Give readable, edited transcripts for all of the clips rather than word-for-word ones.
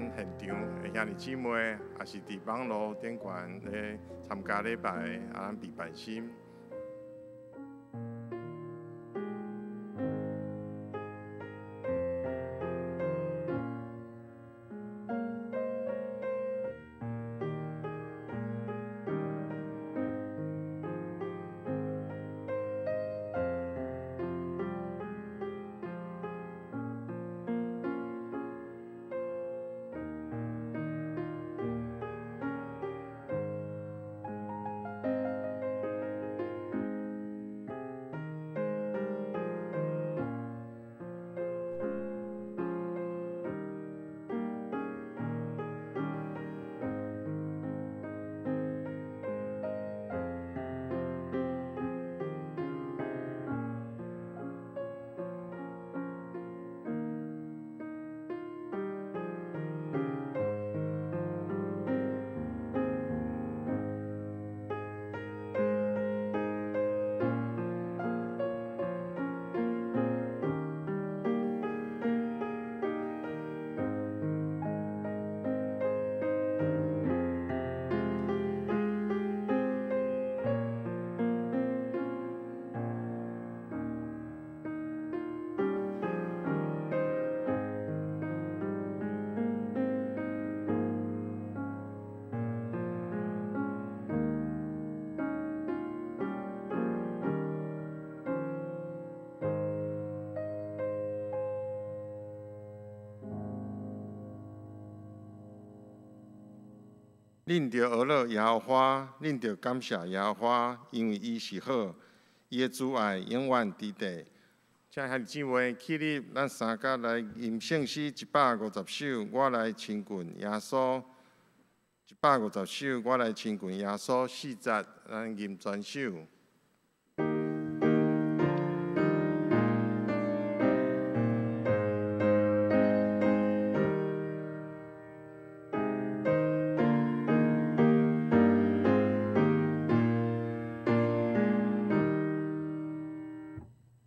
咱現場的兄弟姊妹，也是佇網路頂懸咧參加禮拜的，啊，咱備辦心。恁著學樂耶和華，恁著感謝耶和華，因為伊是好，伊的慈愛永遠佇地。請兄弟姊妹起立，咱三甲來吟聖詩150首，我來親近耶穌。150首，我來親近耶穌，四節，咱吟全首。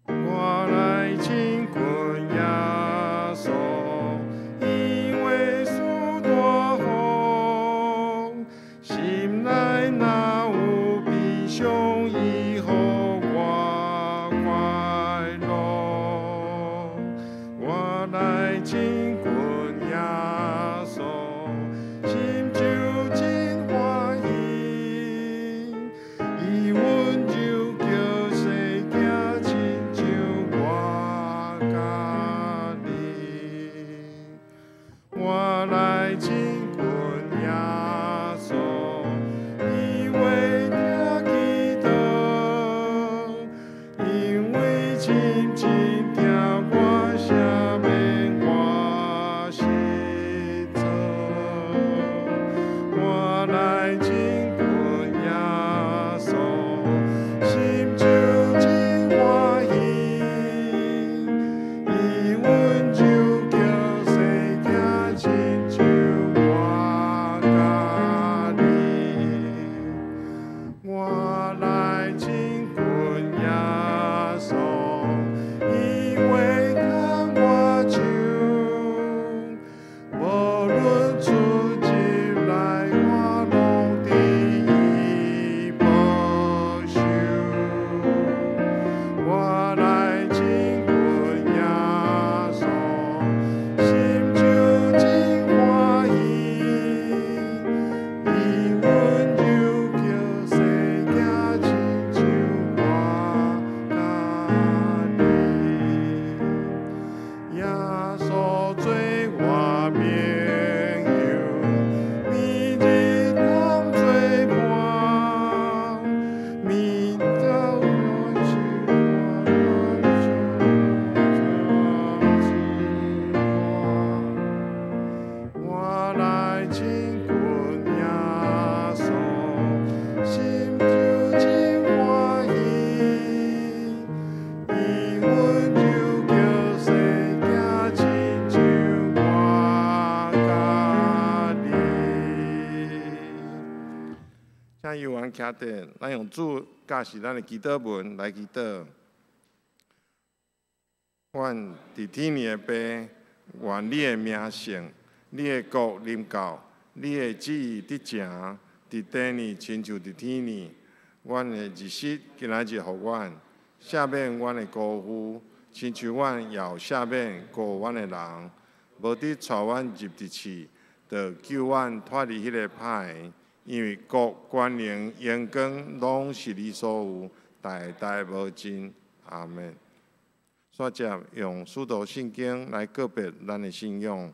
我來親近耶穌，因為主大好，心內若有悲傷，伊予我快樂。我來親近耶穌，心就真歡喜，伊溫柔叫世行，親像我家己。我來親近耶穌，伊話聽祈禱，因為深深疼我，赦免我失錯。我來親近耶穌，心就真歡喜，伊溫柔叫世行，親像我家己。我來親近耶穌，伊話牽我手，無論出入來，我攏佇伊保守。我來親近耶穌，心就真歡喜，伊溫柔叫世行，親像我家己。耶穌做我朋友，每日通做伴，每當我是我我來親近耶穌，心就真歡喜，伊溫柔叫世行，親像我家己。請有緣徛佇，咱用主教示咱的祈禱文來祈禱。阮佇天的父，願你的名聖，你的國臨到，你的旨意得成，佇地呢親像佇天呢。阮的日食今仔日予阮，赦免阮的辜負，親像阮也有赦免辜負阮的人。無得帶阮入佇試，著救阮脫離彼个歹的。因為國、權能、榮光，攏是你所有，代代無盡。阿們。煞接用使徒信經來告白咱的信仰。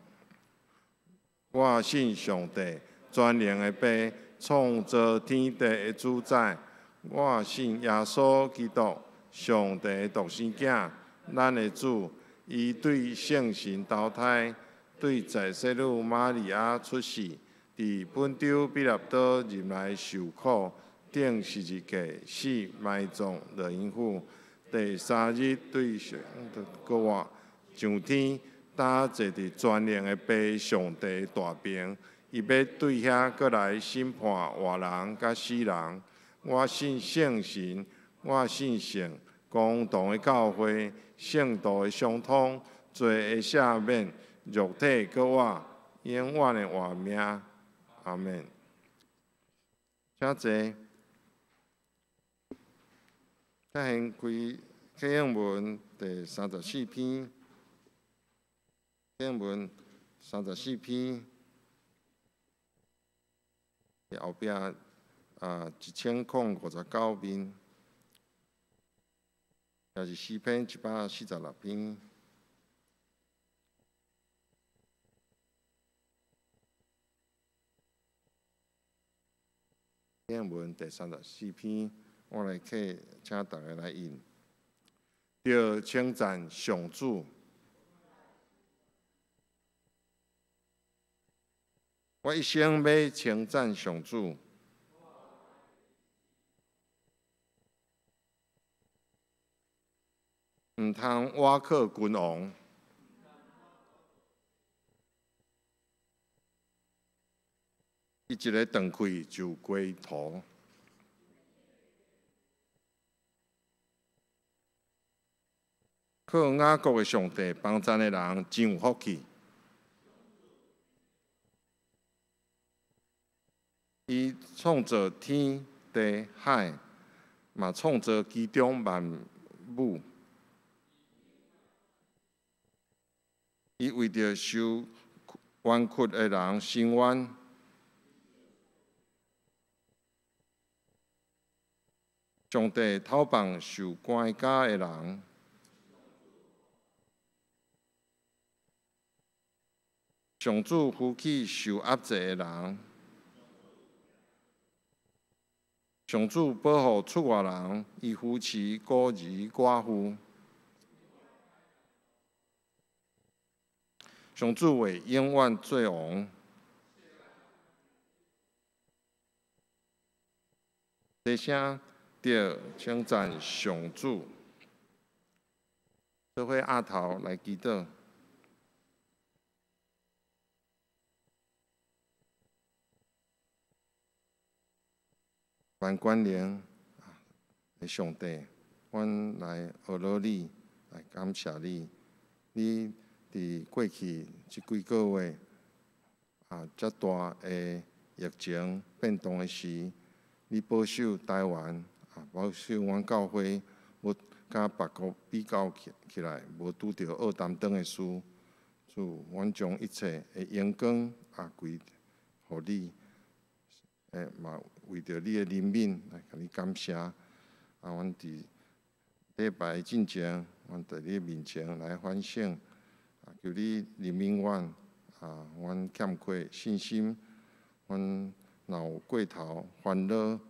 我信上帝，全能的父，創造天地的主宰。我信耶穌基督，上帝的獨生囝，咱的主。伊對聖神投胎，對在聖女瑪利亞出世，佇本丟彼拉多入來受苦，釘十字架，死埋葬，落陰府。第三日對死復活，上天，搭坐佇全能的父上帝大爿，伊欲對遐閣來審判活人佮死人。我信聖神，我信聖公同的教會，聖徒的相通，罪的赦免，肉體閣活，永遠的活命。阿們。請坐。請掀開啟應文第三十四篇，啟應文三十四篇，後壁1059面，也是詩篇146篇。啟應文第三十四篇，我來客，請大家來印。著稱讚上主，我一生欲稱讚上主。毋通倚靠君王，伊一个斷氣就歸土。靠雅各的上帝幫贊的人真有福氣。伊創造天地海，嘛創造其中萬物。伊為著受冤屈的人伸冤。上帝討放受關監的人。上主扶起受壓制的人。上主保護出外人，伊扶持孤兒寡婦。上主會永遠做王。大聲著稱讚上主，做伙阿頭來祈禱。萬權能的上帝，阮來學羅你，來感謝你。你佇過去這幾个月啊，遮大的疫情變動的時，你保守台灣啊，保守阮教會，無佮別國比較起來，無拄著惡擔當的事。主，阮將一切的榮光啊歸予你，嘛為著你的憐憫來共你感謝。啊，阮佇禮拜進前，阮佇你面前來反省，啊，求你憐憫阮，啊，阮欠缺信心，阮若有過頭煩惱，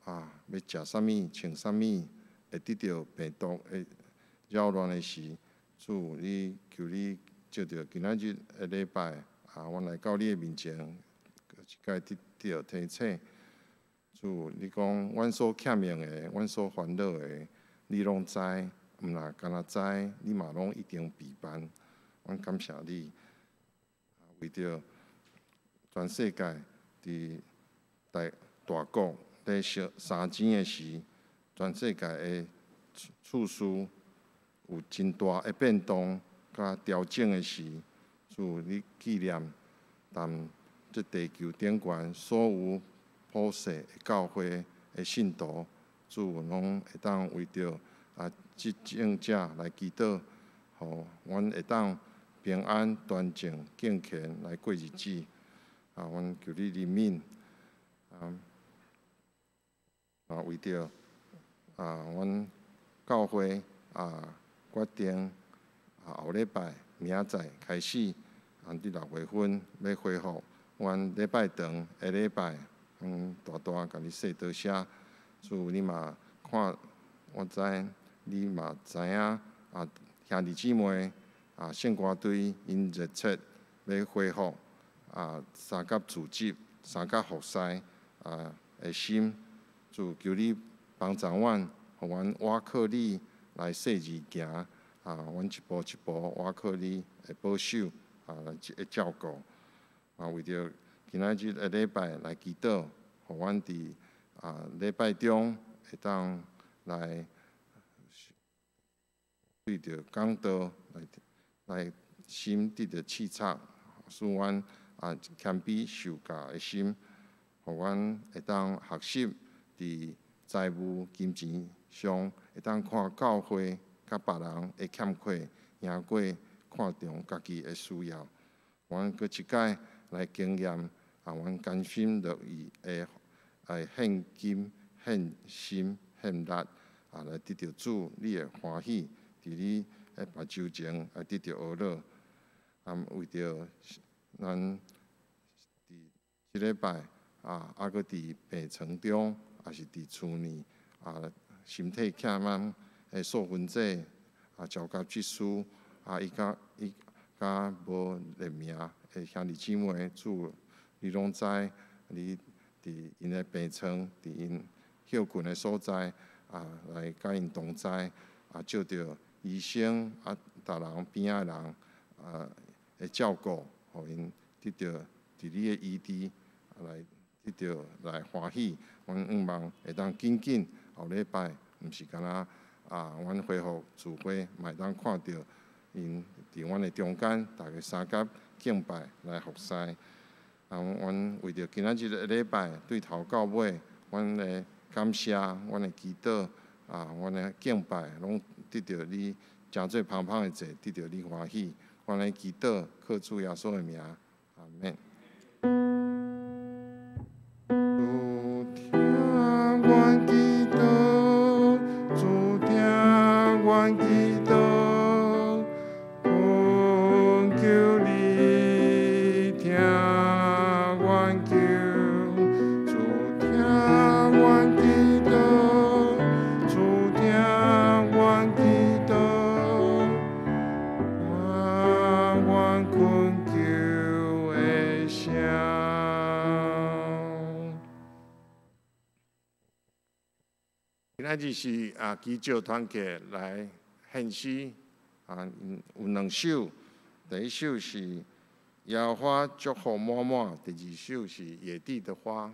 啊，欲食啥物、穿啥物，會得著病毒的擾亂的時，主，你求你藉著今仔日的禮拜，啊，阮來到你的面前，閣一擺得著提醒。主，你講阮所欠用的，阮所煩惱的，你攏知，毋若干焦知，你嘛攏一定備辦。阮感謝你，為著全世界佇大大國咧相相爭的時，全世界的處事有真大的變動佮調整的時，主你紀念但這地球頂懸所有普世的教會的信徒，主攏會當為著執政者來祈禱，予阮會當平安、端正、敬虔來過日子。阮求你憐憫，為著阮教會決定後禮拜明仔載開始，佇6月份欲恢復阮禮拜堂的禮拜，阮大大共你說多謝。主你嘛看，我知你嘛知影兄弟姊妹聖歌隊𪜶熱切欲恢復三甲組織、三甲服侍的心，主求你幫助阮，予阮倚靠你來細膩行，阮一步一步倚靠你的保守來的照顧。為著今仔日的禮拜來祈禱，予阮佇禮拜中會當來對著講道來來心得著刺插，使阮謙卑受教的心，予阮會當學習佇財務金錢上會當看教會佮別人的欠缺，贏過看重家己的需要。阮閣一擺來經驗阮甘心樂意的來獻金、獻心、獻力，來得著主你的歡喜，佇你的目睭前來得著呵咾。為著咱佇這禮拜猶閣佇病床中，抑是佇厝內身體欠安的素芬姐招甲執事伊佮伊佮無列名的兄弟姊妹，主你攏知，你佇𪜶的病床，佇𪜶歇睏的所在，來佮𪜶同在，藉著醫生逐人邊仔的人的照顧，予𪜶得著佇你的醫治來得著來歡喜。阮向望會當緊緊後禮拜，毋是干焦阮恢復聚會，嘛會當看著𪜶佇阮的中間，逐家相佮敬拜來服侍。阮為著今仔日的禮拜，對頭到尾，阮的感謝、阮的祈禱、阮的敬拜，攏得著你誠濟芳芳的祭，得著你歡喜。阮來祈禱，靠主耶穌的名，阿們。主聽阮祈禱，主聽阮祈禱，懇求你聽阮求。主聽阮祈禱，主聽阮祈禱，聽阮懇求的聲。今仔日是基石團契來獻詩有兩首，第一首是耶和華祝福滿滿，第二首是野地的花。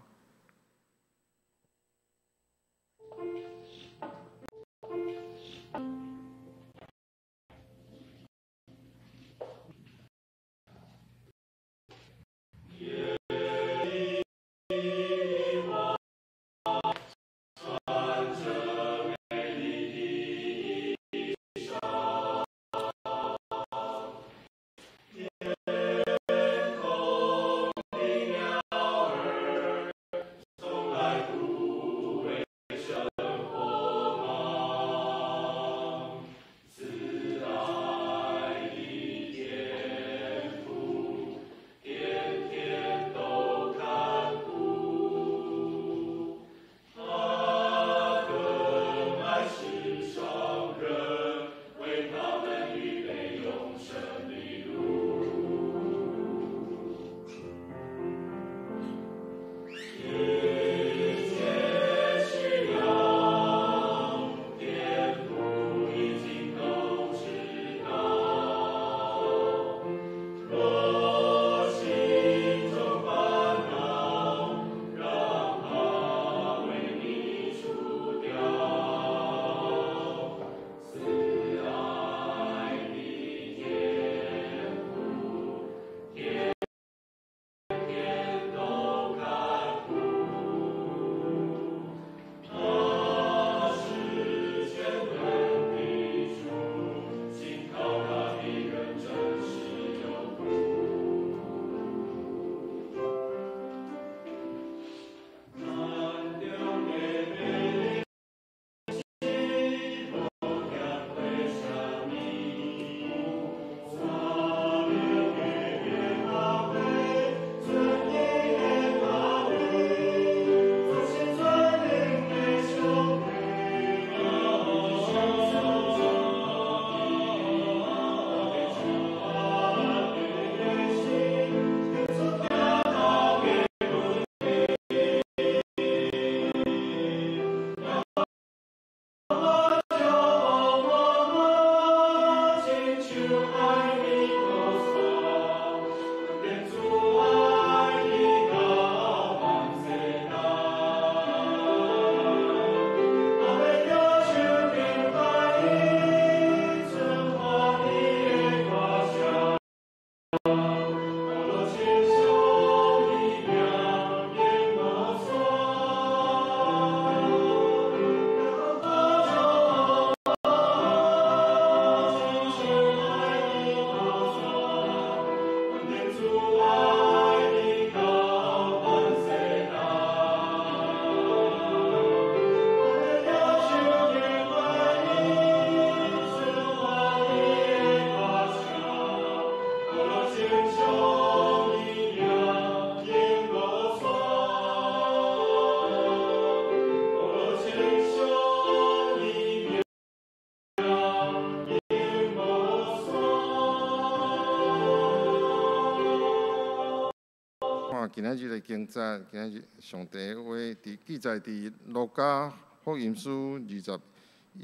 今仔日的經節，今仔日上帝話佇記載佇路加福音書21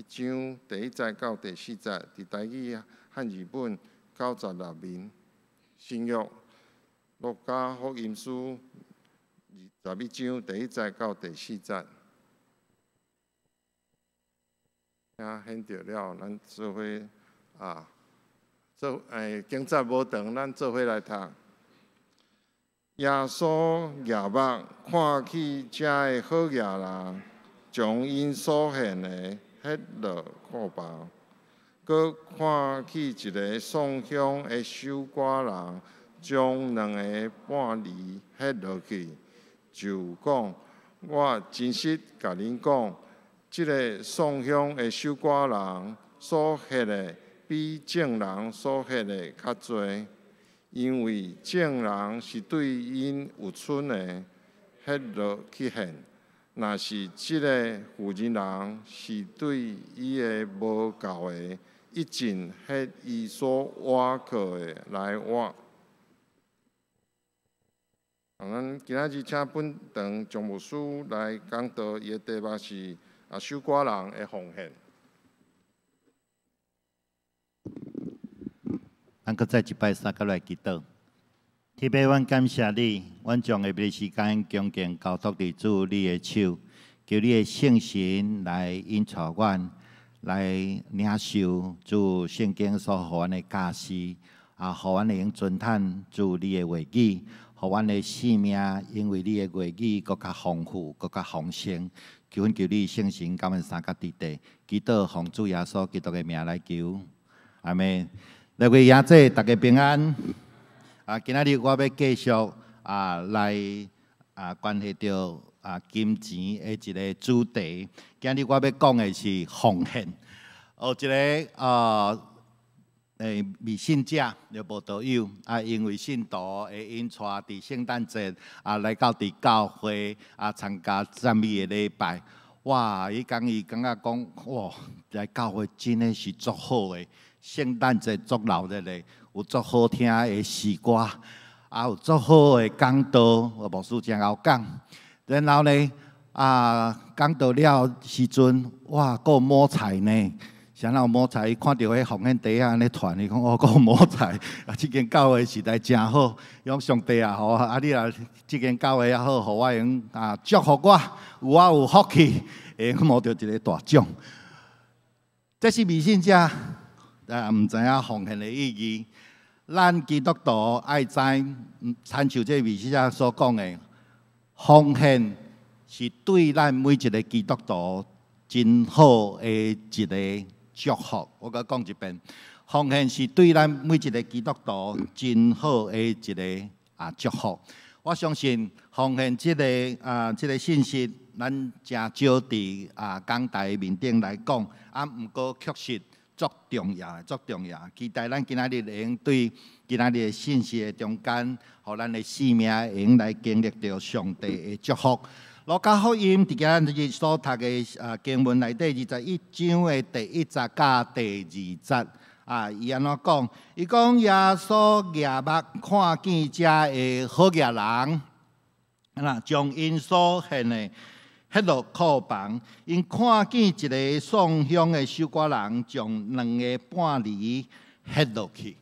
章第一節到第四節，佇台語漢字本96面。新約路加福音書二十一章第一節到第四節。聽顯著了，咱做伙啊，做經節無長，咱做伙來讀。耶穌舉目看見遮的好額人，將𪜶所獻的獻落庫房，閣看見一个送香的守寡人，將兩个半厘獻落去，就講：我真實共恁講，這个送香的守寡人所獻的，比眾人所獻的較濟。因為眾人是對𪜶有賰的，獻落去獻；若是這个婦人人是對伊的無夠的，一盡獻伊所倚靠的來活。咱今仔日請本堂張牧師來講道，伊的題目是守寡人的奉獻。咱閣再一擺三佮來祈禱。天父，阮感謝你，阮將下晡時間恭敬交託佇主你的手，求你的聖神來引導阮，來領受主聖經所予阮的教示，啊，予阮會用遵趁主你的話語，予阮的生命因為你的話語閣較豐富，閣較豐盛。求阮求你聖神佮阮相佮佇地，祈禱奉主耶穌基督的名來求，阿們。各位兄姊，大家平安。今仔日我欲繼續來關係著金錢的一个主題。今日我欲講的是奉獻。有一个未信者，就無道友因為信徒會𪜶帶佇聖誕節來到佇教會參加讚美的禮拜。哇！伊講伊感覺講，哇！來教會真的是足好的。聖誕節足鬧熱的，有足好聽的詩歌，有足好的講道，牧師真𠢕講。然後呢，講道了時陣，哇，閣有摸彩呢。啥人有摸彩？伊看著彼奉獻袋仔按呢傳，伊講哦，閣有摸彩。這間教會實在誠好，伊講上帝啊，吼你若這間教會也好，予我會用祝福我，有我有福氣，會用摸著一个大獎。這是迷信者。毋知影奉獻的意義。咱基督徒愛知，親像這未信者所講的，奉獻是對咱每一个基督徒真好的一个祝福。我閣講一遍，奉獻是對咱每一个基督徒真好的一个祝福。我相信奉獻這个信息，咱誠少佇講台面頂來講，毋過確實。足重要，足重要。期待咱今仔日會用對今仔日的信息的中間，予咱的生命會用來經歷著上帝的祝福。路加福音佇今仔日所讀的經文內底，二十一章的第一節佮第二節伊按怎講？伊講耶穌舉目看見遮的好額人，將𪜶所獻的獻落庫房，𪜶看見一个送香的守寡人，將兩个半厘獻落去。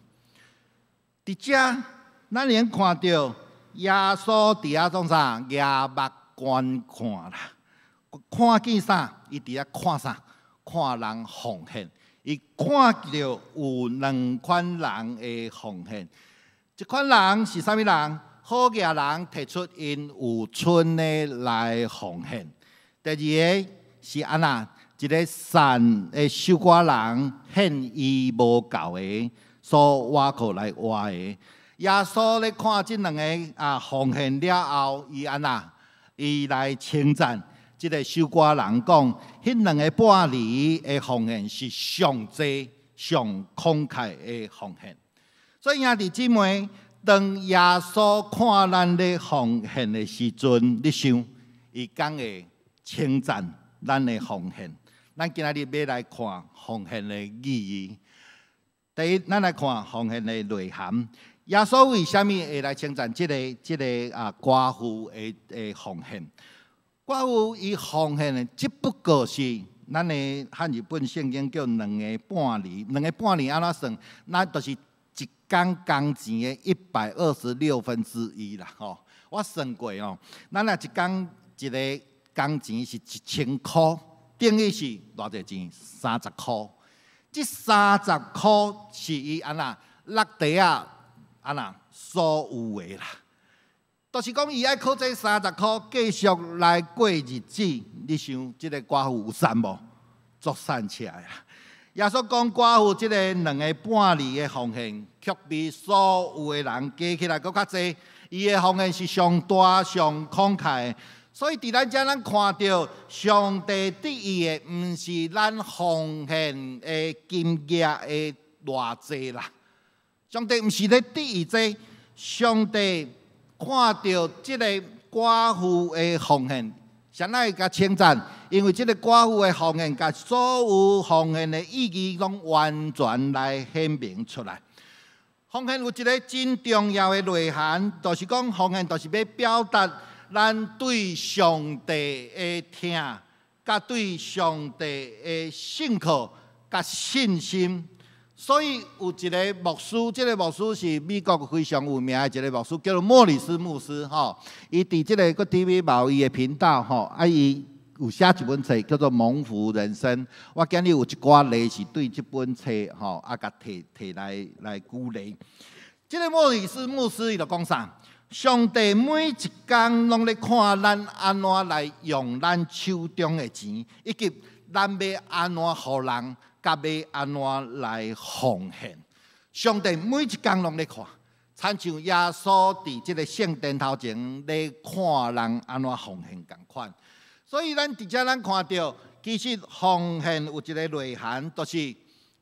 佇遮，咱會看著耶穌佇遐創啥？舉目觀看啦，看見啥？伊佇遐看啥？看人奉獻。伊看著有兩款人的奉獻，一款人是啥物人？好額人提出𪜶有賰的來奉獻。第二个是按怎？一个善的守寡人獻伊無夠的，所倚靠來活的。耶穌咧看這兩个奉獻了後，伊按怎？伊來稱讚這个守寡人講，彼兩个半厘的奉獻是上濟、上慷慨的奉獻。所以兄弟姊妹，當耶穌看咱咧奉獻的時陣，你想，伊敢會稱讚咱的奉獻？咱今仔日欲來看奉獻的意義。第一，咱來看奉獻的內涵。耶穌為啥物會來稱讚這個寡婦的奉獻？寡婦伊奉獻的，只不過是咱的漢語本聖經叫兩个半厘，兩个半厘按怎算？咱就是一工工錢的1/126啦，吼！我算過哦，咱若一工一个工錢是1000箍，等於是偌濟錢？三十箍。這三十箍是伊按怎落袋仔按怎所有的啦。就是講伊愛靠這三十箍繼續來過日子。你想這个寡婦有散無？足散赤啊！耶穌講寡婦這个兩个半厘的奉獻，卻比所有的人加起來閣較濟。伊的奉獻是上大上慷慨的。所以佇咱遮，咱看著上帝得意的，毋是咱奉獻的金額的偌濟啦。上帝毋是咧得意這，上帝看著這个寡婦的奉獻，啥人會共稱讚？因為這个寡婦的奉獻，共所有奉獻的意義攏完全來顯明出來。奉獻有一个真重要的內涵，就是講奉獻就是欲表達咱對上帝的疼，佮對上帝的信靠、佮信心。所以有一个牧師，這个牧師是美國非常有名的一个牧師，叫做莫里斯牧師吼。伊佇這个閣 TV 嘛有伊的頻道吼，啊伊有寫一本冊叫做《蒙福人生》。我今日有一寡例是對這本冊吼，啊，共提提來來舉例。這个莫里斯牧師伊就講啥？上帝每一工攏咧看咱按怎來用咱手中的錢，以及咱欲按怎予人，佮欲按怎來奉獻。上帝每一工攏咧看，親像耶穌佇這个聖殿頭前咧看人按怎奉獻仝款。所以咱佇遮咱看著，其實奉獻有一个內涵，就是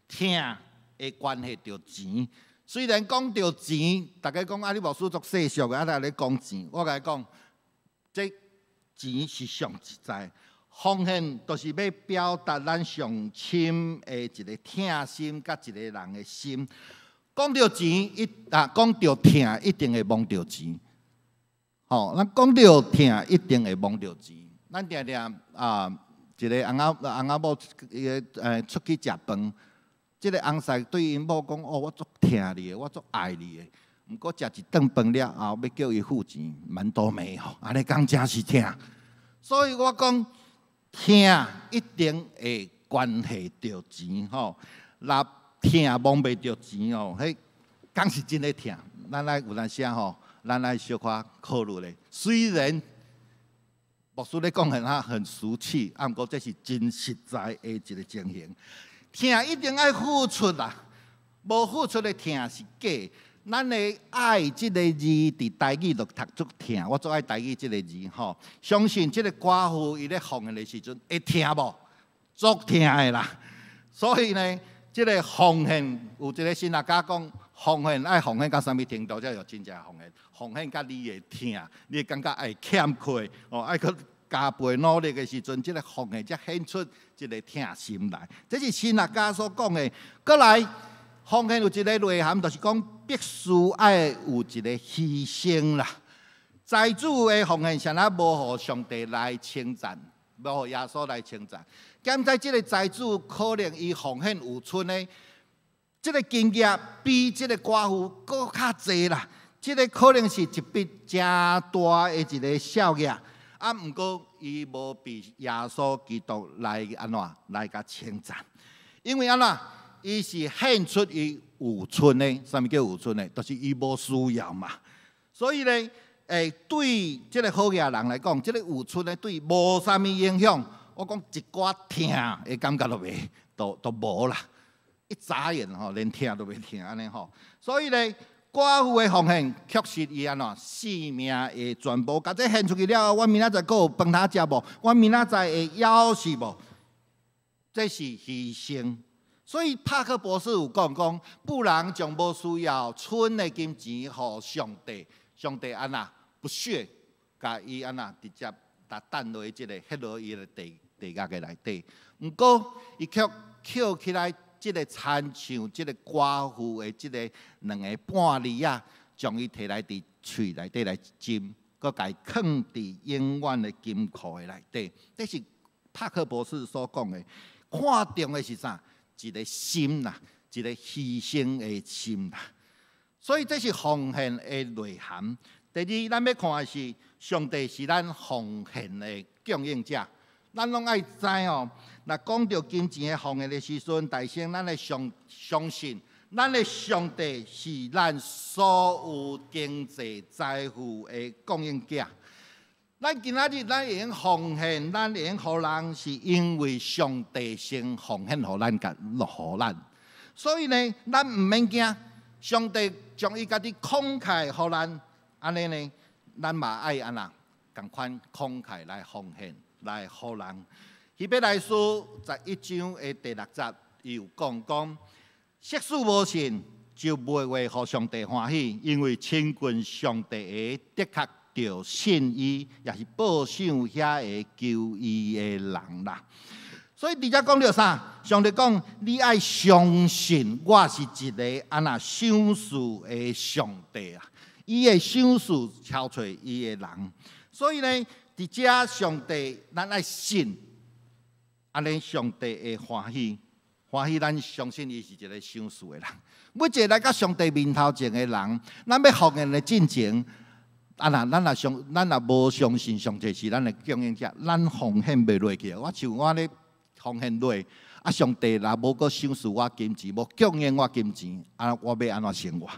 疼會關係著錢。雖然講著錢，大家講啊，你牧師足世俗的，啊，咧講錢。我共你講，這錢是上實在。奉獻就是欲表達咱上深的一个疼心，佮一个人的心。講著錢，一啊講著疼，一定會摸著錢。吼，咱講著疼，一定會摸著錢。咱定定啊，一个翁仔翁仔某，伊个出去食飯，這个翁婿對𪜶某講：哦，我足疼你的，我足愛你的。毋過食一頓飯了後，欲叫伊付錢，蠻都沒有。按呢講真是疼。所以我講疼一定會關係著錢吼。若疼摸袂著錢哦，彼敢是真的疼。咱愛有當時吼，咱愛小可考慮咧。雖然牧師咧講很啊很俗氣，啊，毋過這是真實在的一个情形。疼一定愛付出啦，無付出的疼是假。咱的愛這个字，佇台語就讀做疼，我足愛台語這个字吼。相信這个寡婦伊咧奉獻的時陣會疼無？足疼的啦。所以呢，這个奉獻有一个神學家講，奉獻愛奉獻到啥物程度才叫真正奉獻？奉獻到你會疼，你會感覺會欠缺哦，愛閣加倍努力的時陣，這个奉獻才顯出這个疼心來。這是神學家所講的。閣來，奉獻有一个內涵，就是講必須愛有一个犧牲啦。財主的奉獻，啥物無予上帝來稱讚，無予耶穌來稱讚。敢知這个財主可能伊奉獻有剩的，這个金額比這个寡婦閣較濟啦。這个可能是一筆誠大的一个數額。啊，毋過伊無被耶穌基督來按怎來共稱讚，因為按怎？伊是獻出伊有剩的，啥物叫有剩的？就是伊無需要嘛。所以呢，對這个好額人來講，這个有剩的對無啥物影響。我講一寡疼的感覺都袂，都無啦。一眨眼吼，連疼都袂疼按呢吼。所以呢，寡婦的奉獻確實伊按怎性命的全部，共這獻出去了後，我明仔載閣有飯通食無？我明仔載會枵死無？這是犧牲。所以帕克博士有講講，富人將無需要剩的金錢予上帝，上帝按怎不屑，共伊按怎直接共掷落這个彼落伊的地地獄的內底。毋過伊卻抾起來這个親像這个寡婦的這个兩个半厘仔，將伊提來佇喙內底來斟，閣共伊囥佇永遠的金庫的內底。這是帕克博士所講的，看重的是啥？一个心啦，一個犧牲的心啦。所以這是奉獻的內涵。第二，咱欲看的是上帝是咱奉獻的供應者。咱攏愛知哦，若講著金錢的奉獻的時陣，大先咱會相信，咱的上帝是咱所有經濟財富的供應者。咱今仔日咱會用奉獻，咱會用予人，是因為上帝先奉獻予咱，共予咱。所以呢，咱毋免驚，上帝將伊家己慷慨予咱，按呢呢，咱嘛愛按怎仝款慷慨來奉獻，來予人。希伯來書11章的第六節，伊有講講，適使無信，就袂會予上帝歡喜，因為親近上帝的，的確著信伊，也是報賞遐个求伊的人啦。所以佇遮講著啥？上帝講，你愛相信我是一个按怎賞賜的上帝啊！伊會賞賜敲揣伊的人。所以呢，佇遮上帝，咱愛信，按呢上帝會歡喜，歡喜咱相信伊是一个賞賜的人。每一个來到上帝面頭前的人，咱欲奉獻的進前，啊！若咱若相，咱若無相信上帝是咱的供應者，咱奉獻袂落去。我像我咧奉獻落，啊！上帝若無閣賞賜我金錢，無供應我金錢，啊！我欲按怎生活？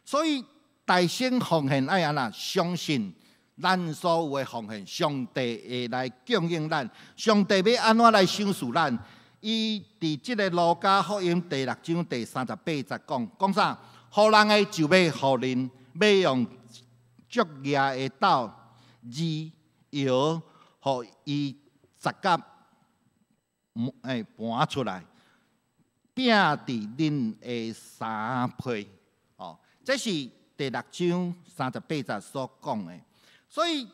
所以大先奉獻愛按怎相信咱所有的奉獻，上帝會來供應咱。上帝欲按怎來賞賜咱？伊佇這个路加福音第六章第38節講，講啥？予人的就欲予恁，欲用足額的斗二搖，予伊十甲盤出來，摒佇恁的衫被。哦，這是第六章三十八節所講的。所以，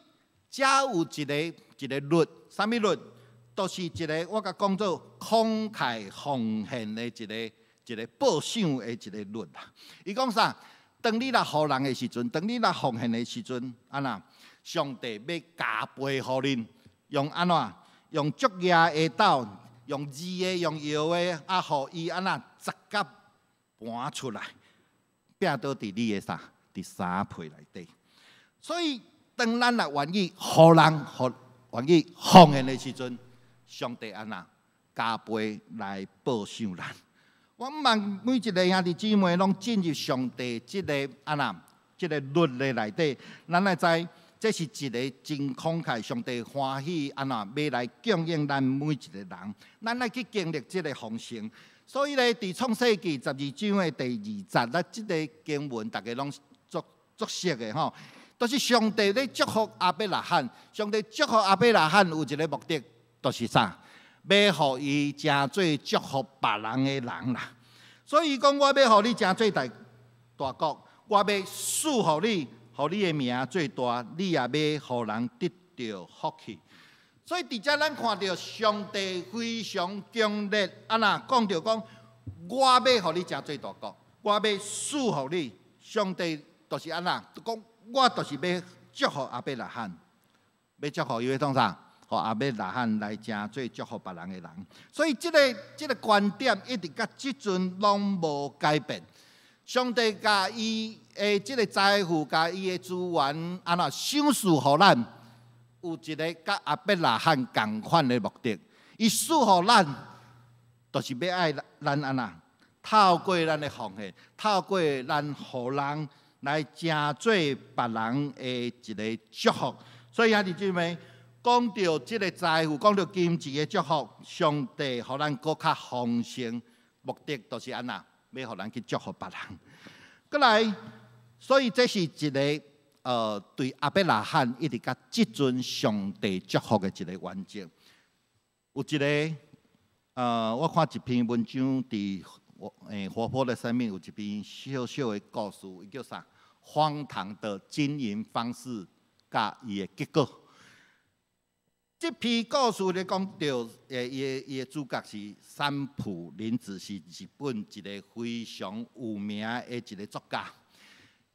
遮有一个一个律，啥物律？就是一个我共講做慷慨奉獻的一個一個報賞的一個律啦。伊講啥？當你若予人的時陣，當你若奉獻的時陣，按怎？上帝欲加倍予恁，用按怎？用足額的斗，用二的，用搖的，啊，予伊按怎十甲盤出來，摒倒佇你的啥？佇衫被內底。所以，當咱若願意予人，予願意奉獻的時陣，上帝按怎加倍來報賞咱。我望每一个兄弟姊妹攏進入上帝這个按怎，這个律的內底，咱來知這是一个真慷慨，上帝歡喜按怎欲來供應咱每一个人，咱來去經歷這個豐盛。所以咧，佇創世記12章的第二節，咱這个經文逐家攏足足熟的吼，都是上帝咧祝福亞伯拉罕。上帝祝福亞伯拉罕有一个目的，就是啥？欲予伊成做祝福別人的人啦。所以講，我欲予你成做大大國，我欲賜予你，予你的名做大，你也欲予人得著福氣。所以佇遮咱看著上帝非常強烈，按怎講著講，我欲予你成做大國，我欲賜予你。上帝就是按怎，講我就是欲祝福亞伯拉罕，欲祝福伊欲創啥？予亞伯拉罕來成做祝福別人的人。所以這个這个觀點一直到這陣攏無改變。上帝共伊的這个財富，共伊的資源，按怎賞賜予咱，有一个佮亞伯拉罕仝款的目的。伊賜予咱，就是欲愛咱按怎透過咱的奉獻，透過咱予人來成做別人的一个祝福。所以兄弟姊妹，講著這个財富，講著金錢的祝福，上帝予咱閣較豐盛，目的就是按怎，欲予咱去祝福別人。閣來，所以這是一个對亞伯拉罕一直到這陣上帝祝福的一个原則。有一个我看一篇文章，佇活潑的生命有一篇小小的故事，伊叫啥？荒唐的經營方式佮伊的結果。這篇故事咧講著，伊的主角是三浦綾子，是日本一个非常有名的一个作家。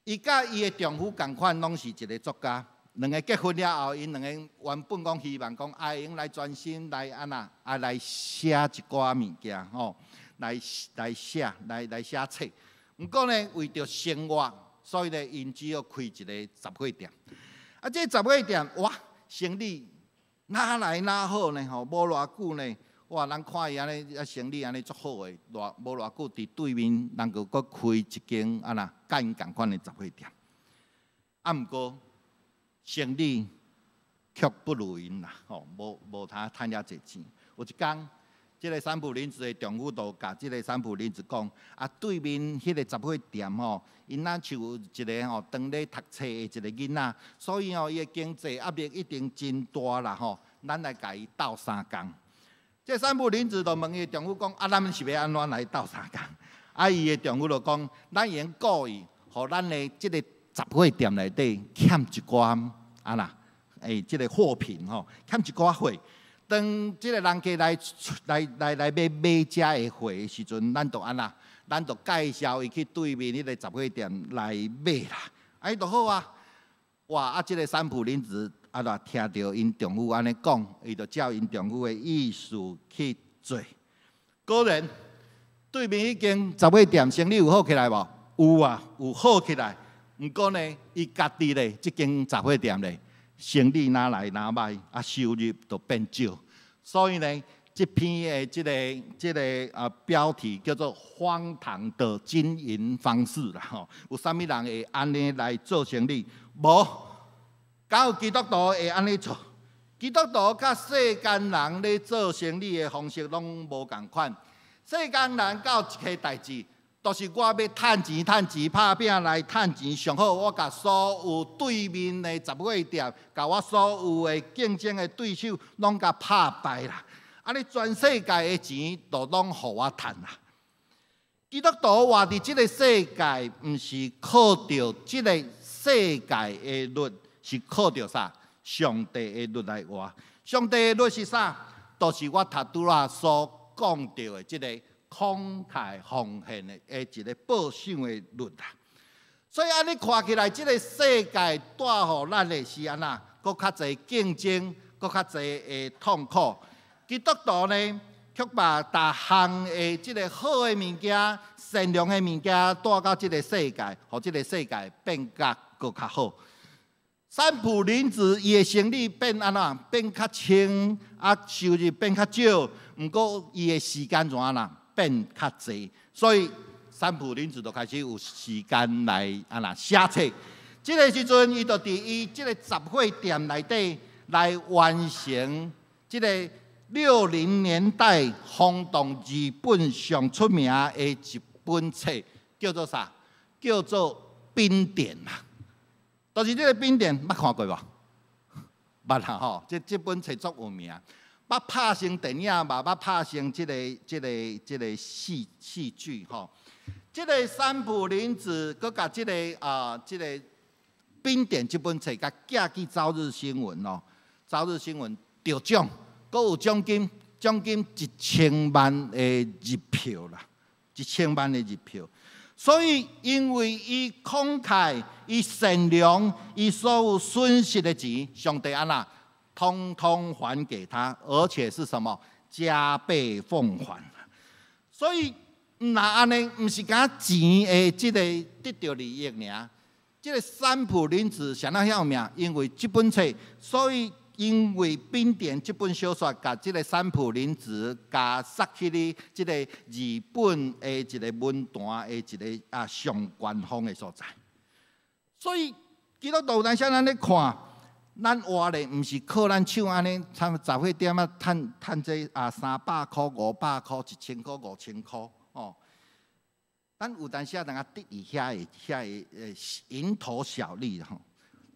伊佮伊的丈夫仝款，攏是一个作家。兩个結婚了後，𪜶兩个原本講希望講，會用來專心來按怎，來寫一寡物件吼，來寫冊。毋過呢，為著生活，所以咧，𪜶只好開一个雜貨店。啊，這個雜貨店，哇，生意若來若好呢？吼，無偌久呢，哇！人看伊按呢，生意按呢足好的，無偌久佇對面，人就閣開一間按怎，佮𪜶仝款的雜貨店。啊，毋過生意卻不如𪜶啦，吼，無通趁遐濟錢。有一工，這个三浦綾子的丈夫就共這个三浦綾子講：啊，對面彼个雜貨店吼，𪜶若像有一个吼，當咧讀冊的一个囡仔，所以吼，伊的經濟壓力一定真大啦吼。咱來共伊鬥相共。這三浦綾子就問伊的丈夫講：啊，咱是欲按怎來鬥相共？啊，伊的丈夫就講：咱會用故意，予咱的這个雜貨店內底欠一寡按怎，這个貨品吼，欠一寡貨。當這个人客來欲買遮的貨的時陣，咱就按怎？咱就介紹伊去對面彼个雜貨店來買啦。啊，伊就好啊。哇！啊，這个三浦綾子啊，若聽著𪜶丈夫按呢講，伊就照𪜶丈夫的意思去做。果然，對面彼間雜貨店生意有好起來無？有啊，有好起來。毋過呢，伊家己咧，這間雜貨店咧，生意若來若䆀，啊，收入就變少。所以呢，這篇的這个標題叫做《荒唐的經營方式》啦吼。有啥物人會按呢來做生意？無，敢有基督徒會按呢做？基督徒佮世間人咧做生意的方式攏無仝款。世間人到一個代誌，就是我欲趁錢趁錢，拍拚來趁錢上好，我共所有對面的雜貨店，共我所有的競爭的對手攏共拍敗啦。按呢全世界的錢都攏予我趁啦。基督徒活佇這个世界，毋是靠著這个世界的律，是靠著啥？上帝的律來活。上帝的律是啥？就是我頭拄仔所講著的這个慷慨奉獻的一个報賞的律啦。所以按呢看起來，這个世界帶予咱的是按怎？閣較濟競爭，閣較濟的痛苦。基督徒呢，卻把逐項的這个好的物件、善良的物件帶到這个世界，予這个世界變甲閣較好。三浦綾子伊的生意變按怎？變較清，啊，收入變較少。毋過伊的時間怎按怎？變較濟，所以三浦綾子就開始有時間來按怎寫冊。這个時陣，伊就佇伊這个雜貨店內底來完成這个60年代轟動日本上出名的一本冊，叫做啥？叫做《冰點》啦。就是這个《冰點》，捌看過無？捌啦吼，這本冊足有名，捌拍成電影嘛，捌拍成這个戲劇吼。這个三浦綾子，閣共這个《冰點》這本冊，共寄去《朝日新聞》哦，《朝日新聞》得獎，閣有獎金，獎金一千萬的日票啦，一千萬的日票。所以，因為伊慷慨、伊善良、伊所有損失的錢，上帝按怎，通通還給他，而且是什麼？加倍奉還。所以，毋若按呢，毋是干錢的這个得著利益爾。這个三浦綾子啥物遐有名？因為這本冊，所以因為《冰點》這本小說，共這个三浦綾子共殺去咧，這个日本的一个文壇的一个上懸峰的所在。所以基督徒有當時咱咧看，咱活咧毋是靠咱手按呢，參雜貨店啊，趁趁這300箍、500箍、1000箍、5000箍哦。咱有當時啊，通得伊遐个蠅頭小利吼。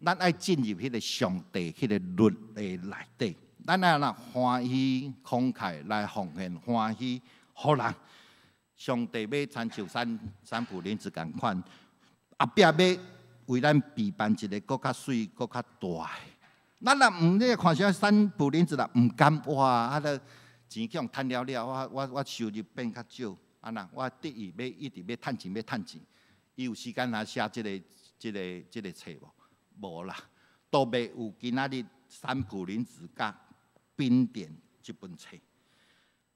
咱愛進入彼个上帝彼个律的內底，咱愛按怎歡喜慷慨來奉獻，歡喜予人。上帝欲親像三浦綾子仝款，後壁欲為咱備辦一个閣較媠、閣較大的。咱若毋你看啥三埔林子啦，毋甘哇，啊，著錢去予趁了了，我收入變較少，啊若我得意欲一直欲趁錢欲趁錢，伊有時間來寫這個冊無？無啦，都袂有今仔日三埔林子佮冰點這本冊。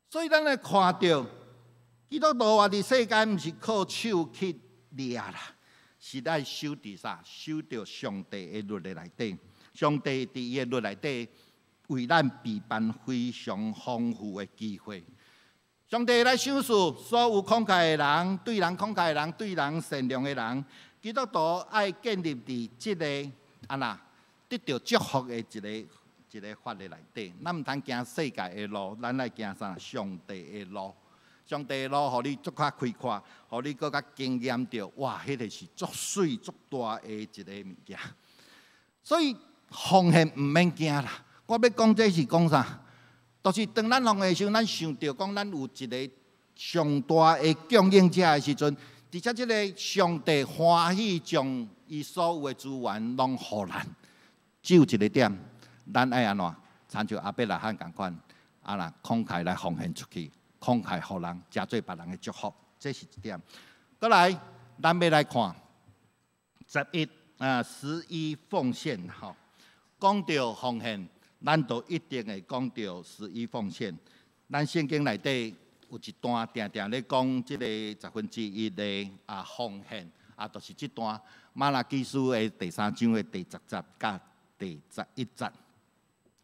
所以咱來看著基督徒活佇世間，毋是靠手去掠啦，是愛守佇啥？守著上帝的律例內底。上帝佇伊的律內底，為咱備辦非常豐富的機會。上帝來賞賜所有慷慨的人，對人慷慨的人，對人善良的人。基督徒愛建立佇這个按怎得著祝福的一個法的內底。咱毋通行世界的路，咱愛行啥？上帝的路。上帝的路，予你足較開闊，予你閣較經驗著，哇！彼個是足媠足大的一个物件。所以奉獻毋免驚啦。我欲講這是講啥？就是當咱奉獻的時陣，咱想著講咱有一个上大的供應者的時陣，而且這个上帝歡喜將伊所有的資源攏予咱。只有一个點，咱愛按怎？親像亞伯拉罕仝款，啊若慷慨來奉獻出去，慷慨予人，成做別人的祝福，這是一點。閣來，咱欲來看十一啊，十一奉獻吼，講著奉獻，咱就一定會講著十一奉獻。咱聖經內底有一段定定咧講這个十分之一的啊奉獻，啊，就是這段瑪拉基書的第三章的第十節佮第11節。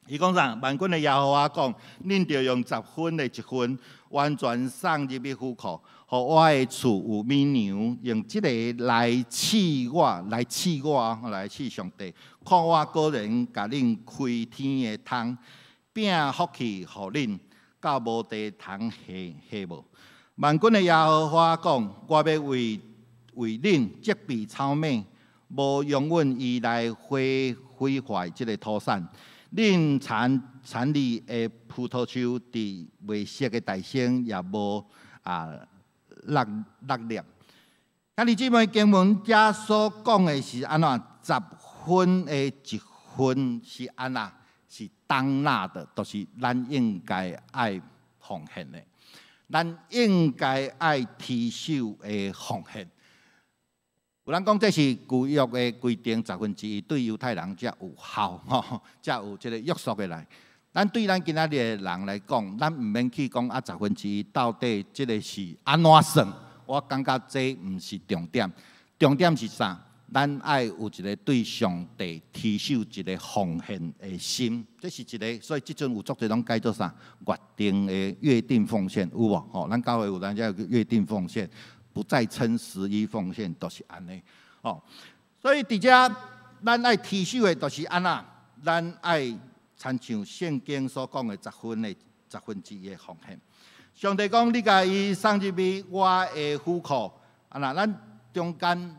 伊講啥？萬軍的耶和華講：恁著用十分的一份，完全送入去府庫，予我的厝有米糧，用這个來試我，來試我，來試上帝，看我果然共恁開天的窗，餅福氣予恁，到無地通下下無。萬軍的耶和華講：我欲為恁責備草蜢，無容允伊來毀壞這个土產。恁田裡的葡萄樹，佇未熟的大生也無啊落粒。兄弟姊妹，經文遮所講的是按怎？十分的一份是按怎？是當納的，就是咱應該愛奉獻的，咱應該愛持守的奉獻。有人講這是舊約的規定，十分之一對猶太人才有效，吼，才有這个約束的來。咱對咱今仔日的人來講，咱毋免去講啊，十分之一到底這个是按怎算？我感覺這毋是重點，重點是啥？咱愛有一个對上帝持守一个奉獻的心，這是一个。所以這陣有足濟攏改做啥？月定的約定奉獻有無？吼，咱教會有咱遮約定奉獻。不再稱十一奉獻，都是按呢。哦，所以佇遮咱愛持守的，就是按怎？咱愛親像聖經所講的十分之一的奉獻。上帝講：你共伊送入去我的府庫。啊若咱中間，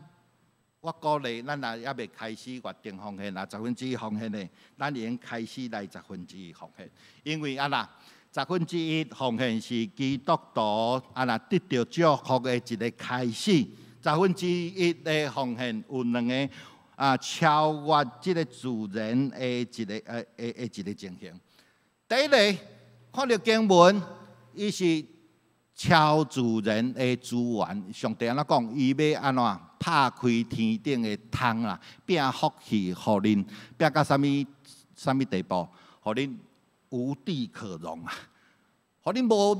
我鼓勵咱若猶未開始月定奉獻啊，十分之一奉獻的，咱已經開始來十分之一奉獻，因為按怎？十分之一奉獻是基督徒啊，若得著祝福的一个開始。十分之一的奉獻有兩个啊，超越這个自然的一个情形。第一个，看著經文，伊是超自然的資源。上帝按怎講？伊欲按怎拍開天頂的窗啦，餅福氣予恁，餅到啥物啥物地步？予恁無地可容啊！予恁無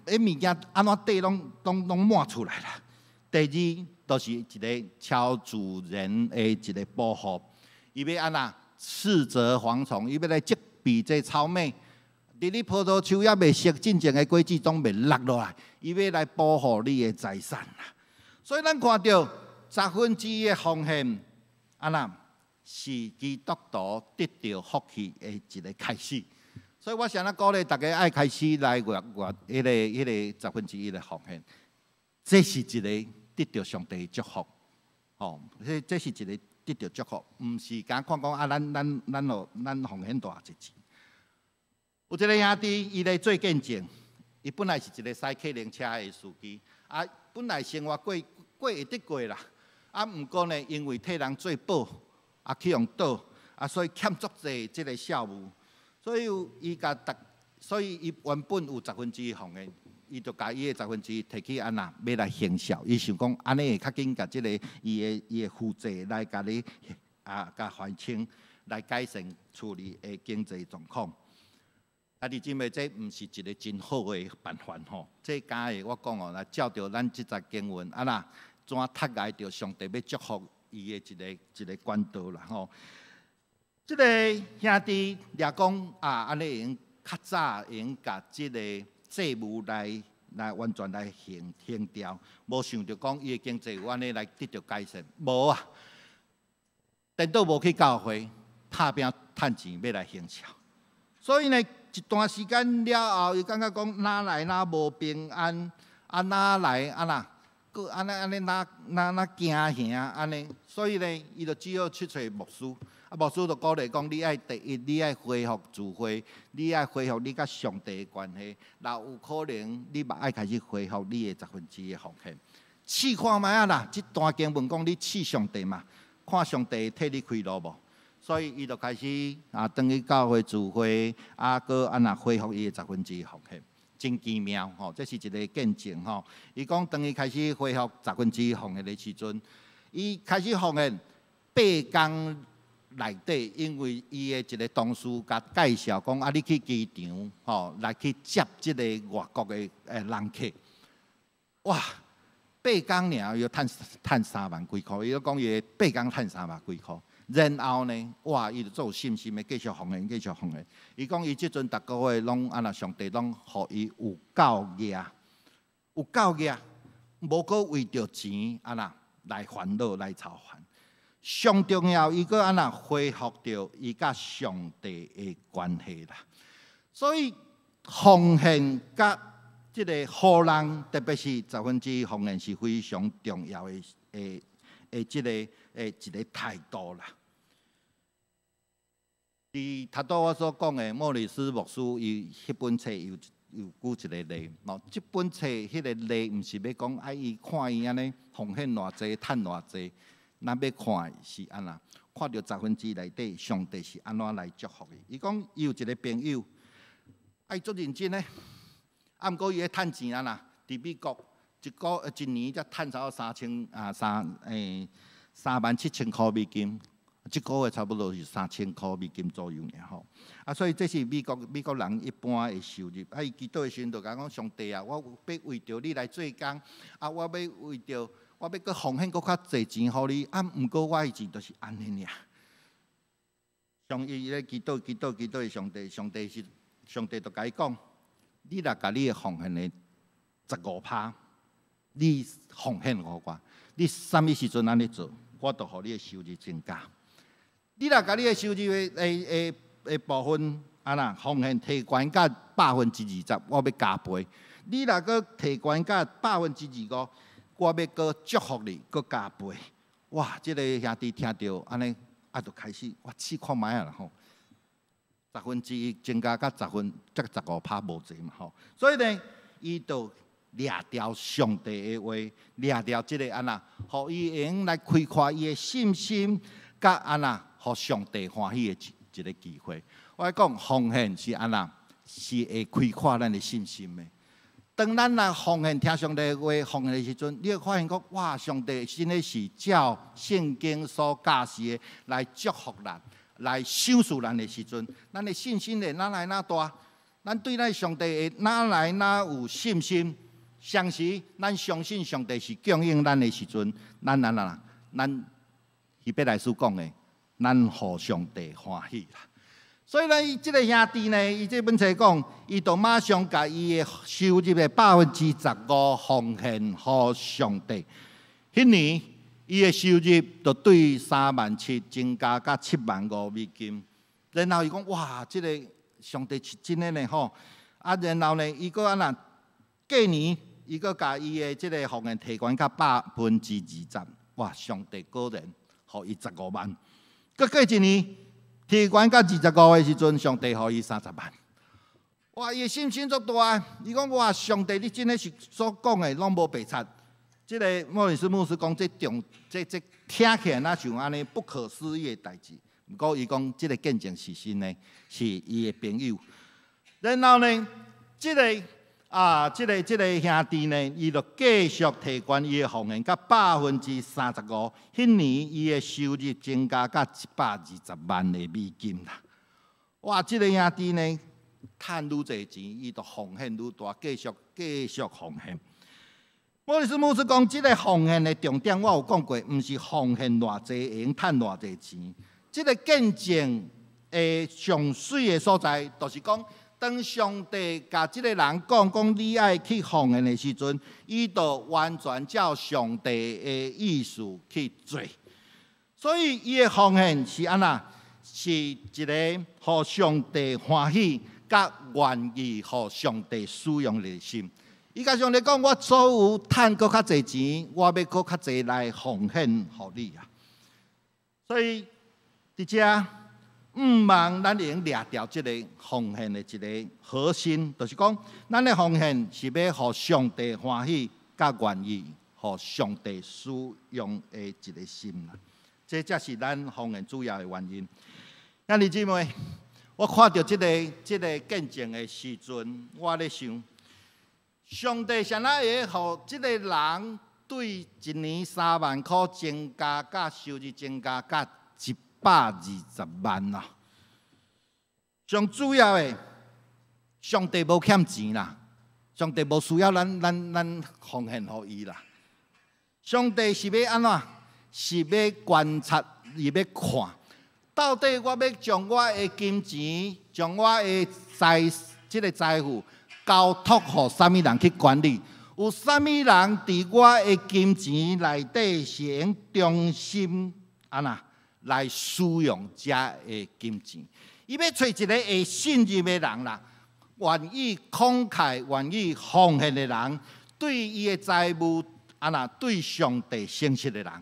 彼物件按怎綴攏滿出來啦。第二，就是一个超自然的一个保護。伊欲按怎斥責蝗蟲，伊欲來責備這草蜢。佇你葡萄樹猶未熟進前的果子總袂落落來，伊欲來保護你的財產啦。所以咱看著十分之一的奉獻，按怎是基督徒得著福氣的一个開始。所以我想咧鼓勵大家愛開始來月月彼個十分之一的奉獻，這是一个得著上帝的祝福，吼，這是一个得著祝福，毋是敢看講啊，咱奉獻偌濟錢。有一个兄弟，伊咧做見證，伊本來是一个駛客靈車的司機，啊，本來生活過會得過啦，啊，毋過呢，因為替人做保，啊，去予倒，啊，所以欠足濟這个債務，所以伊共逐，所以伊原本有十分之一奉獻，伊就共伊的十分之一提去按怎，欲來行孝。伊想講按呢會較緊共這个伊的負債來共你啊，共還清，來改善厝裡的經濟狀況。啊，你認為這毋是一个真好的辦法吼？這敢會我講哦，來照著咱這節經文啊啦，怎窒礙著上帝欲祝福伊的一个一个管道啦吼。這个兄弟掠講啊，按呢會用較早會用共這个債務來來完全來還還掉，無想著講伊的經濟有按呢來得著改善，無啊，顛倒無去教會，拍拚趁錢欲來行孝，所以呢，一段時間了後，伊感覺講哪來哪無平安，啊哪來啊啦，閣按呢按呢哪哪哪驚嚇按呢，所以呢，伊就只好去揣牧師。啊，牧師就鼓勵講，你愛第一，你愛恢復聚會，你愛恢復你佮上帝的關係。若有可能，你嘛愛開始恢復你的十分之一的奉獻。試看覓仔啦，這段經文講你試上帝嘛，看上帝會替你開路無？所以伊就開始啊，轉去教會聚會，啊，閣按怎恢復伊的十分之一奉獻，真奇妙吼！這是一个見證吼。伊講當伊開始恢復十分之一奉獻的時陣，伊開始奉獻八工內底，因為伊的一个同事共介紹講啊，你去機場吼來去接這个外國的人客，哇！八工爾，伊就趁趁三萬幾箍，伊就講伊八工趁三萬幾箍。然後呢，哇！伊就足有信心的繼續奉獻，繼續奉獻。伊講伊這陣逐个月攏按怎上帝攏予伊有夠額，有夠額，無閣為著錢按怎來煩惱來操煩。上重要，伊閣按怎恢復著伊佮上帝的關係啦。所以奉獻佮這个予人，特別是十分之一奉獻是非常重要的的的這个的一个態度啦。佇頭拄我所講的莫里斯牧師，伊彼本冊有有舉一个例，哦，這本冊彼个例毋是欲講啊，伊看伊按呢奉獻偌濟，趁偌濟，咱欲看的是按怎，看著十分之一內底，上帝是按怎來祝福伊。伊講伊有一个朋友，啊，伊足認真的，啊，毋過伊咧趁錢啊啦，佇美國一個一年才趁差不多三千啊三欸三萬七千箍美金。這个月差不多是三千箍美金左右爾吼，啊，所以這是美國美國人一般的收入。啊，伊祈禱的時陣就共講：上帝啊，我欲為著你來做工，啊，我欲為著我欲閣奉獻閣較濟錢予你，啊，毋過我的錢就是按呢爾。上伊咧祈禱祈禱祈禱，上帝上帝是上帝就共伊講：你若共你的奉獻的十五趴，你奉獻予我，你啥物時陣按呢做，我就予你的收入增加。你若共你的收入的的的的部分，按怎奉獻提懸到20%，我欲加倍。你若閣提懸到25%，我欲閣祝福你，閣加倍。哇！這个兄弟聽著按呢，啊，就開始我試看覓仔啦吼。十分之一增加到十分，才十五趴無濟嘛吼。所以呢，伊就掠牢上帝的話，掠牢這个按怎，予伊會用來開闊伊的信心，佮按怎，予上帝歡喜的一一个機會。我講奉獻是按怎，是會開闊咱的信心的。當咱來奉獻聽上帝的話，奉獻的時陣，你會發現講，哇！上帝真的是照聖經所教示的來祝福咱，來賞賜咱的時陣，咱的信心會哪來哪大？咱對咱上帝會哪來哪有信心？相時，咱相信上帝是供應咱的時陣，咱咱咱咱希伯來書講的，咱予上帝歡喜啦。所以呢，伊這个兄弟呢，伊這本冊講，伊就馬上共伊的收入的15%奉獻予上帝。彼年，伊的收入就對三萬七增加到7萬5美金。然後伊講：哇，這个上帝是真的呢吼！啊，然後呢，伊閣按怎過年，伊閣共伊的這个奉獻提懸到20%。哇，上帝果然予伊十五萬。閣過一年，提懸到25的時陣，上帝予伊30萬。哇！伊的信心足大。伊講：哇，上帝，你真的是所講的攏無白賊。這个莫里斯牧師講，這重這這聽起來若像按呢不可思議的代誌，毋過伊講這个見證是真的，是伊的朋友。然後呢，這个兄弟呢，伊就繼續提懸伊的奉獻，佮35%。彼年伊的收入增加甲120萬的美金啦。哇！這个兄弟呢，趁愈濟錢，伊就奉獻愈大，繼續繼續奉獻。莫里斯牧師講，這个奉獻的重點，我有講過，毋是奉獻偌濟會用趁偌濟錢。這个見證的上媠的所在，就是講，當上帝共這个人講講你愛去奉獻的時陣，伊就完全照上帝的意思去做。所以伊的奉獻是按怎？是一个予上帝歡喜，佮願意予上帝使用的心。伊共上帝講：我所有趁閣較濟錢，我欲閣較濟來奉獻予你啊！所以佇遮，毋望咱會用掠著這个奉獻的一个核心，就是講，咱的奉獻是欲予上帝歡喜，佮願意予上帝使用的一个心啦。這才是咱奉獻主要的原因。兄弟姊妹，我看著這个見證的時陣，我咧想，上帝啥物會予這个人對一年3萬箍增加，佮收入增加佮120萬啊！上主要的，上帝無欠錢啦，上帝無需要咱奉獻予伊啦。上帝是欲按怎？是欲觀察，伊欲看，到底我欲將我的金錢，將我的財，這个財富交託予啥物人去管理？有啥物人佇我的金錢內底是會用忠心按怎來使用這个金錢？伊欲揣一个會信任的人啦，願意慷慨、願意奉獻的人，對伊的財物按怎對上帝誠實的人，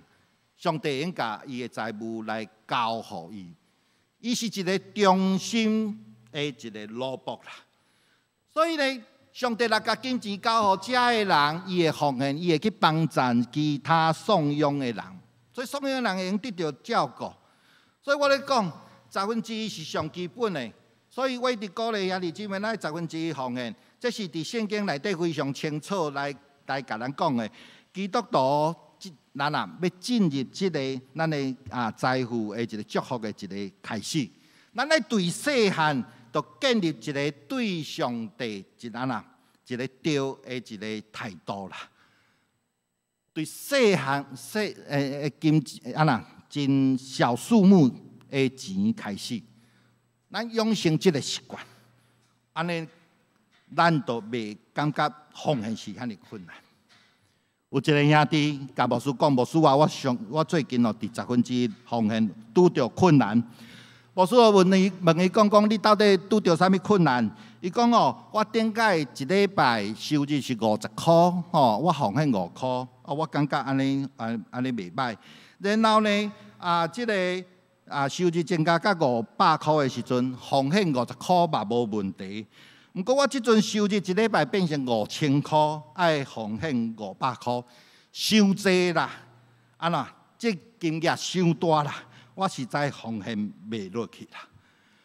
上帝會共伊的財物來交予伊。伊是一个忠心的一个奴僕啦。所以呢，上帝若共金錢交予這个人，伊會奉獻，伊會去幫贊其他送養的人，所以送養的人會用得著照顧。所以我咧講，十分之一是上基本的。所以我一直鼓勵兄弟姊妹，咱十分之一奉獻，這是佇聖經內底非常清楚來共咱講的。基督徒，咱啊欲進入這个咱的財富的一个祝福的一个開始。咱愛對細漢就建立一个對上帝一按怎一个對的一个態度啦。對細漢細金按怎真小數目的錢開始，咱養成這个習慣，按呢，咱就袂感覺奉獻是遐爾困難。有一个兄弟共牧師講，牧師啊，我最近哦，佇十分之一奉獻拄著困難。牧師問伊問伊講講，你到底拄著啥物困難？伊講哦，我頂擺一禮拜收入是50箍，吼，我奉獻5箍，啊，我感覺按呢按呢袂䆀。然後呢，這个收入增加到500箍的時陣，奉獻50箍嘛無問題。毋過我這陣收入一禮拜變成5000箍，愛奉獻500箍，傷濟啦！按怎？這金額傷大啦，我實在奉獻袂落去啦。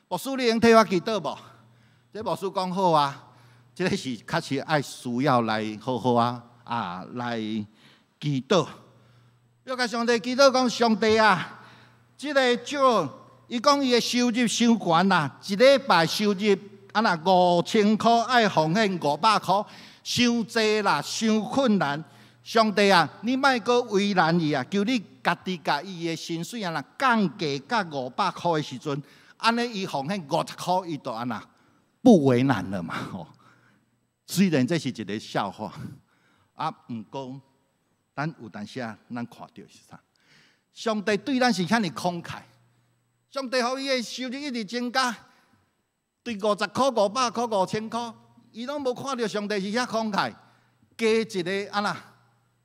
牧師，你會用替我祈禱無？這牧師講好啊，這个是確實愛需要來好好啊來祈禱。欲共上帝祈禱講，上帝啊，這个少，伊講伊的收入傷懸啦，一禮拜收入。啊！若5000箍愛奉獻500箍，傷濟啦，傷困難。上帝啊，你莫閣為難伊啊！求你家己共伊的薪水啊，若降低到500箍的時陣，按呢伊奉獻50箍，伊就按怎不為難了嘛吼。雖然這是一个笑話，啊，毋過咱有當時啊，咱看著是啥？上帝對咱是遐爾慷慨，上帝予伊的收入一直增加。對50箍、500箍、5000箍，伊攏無看著上帝是遐慷慨，加一个按怎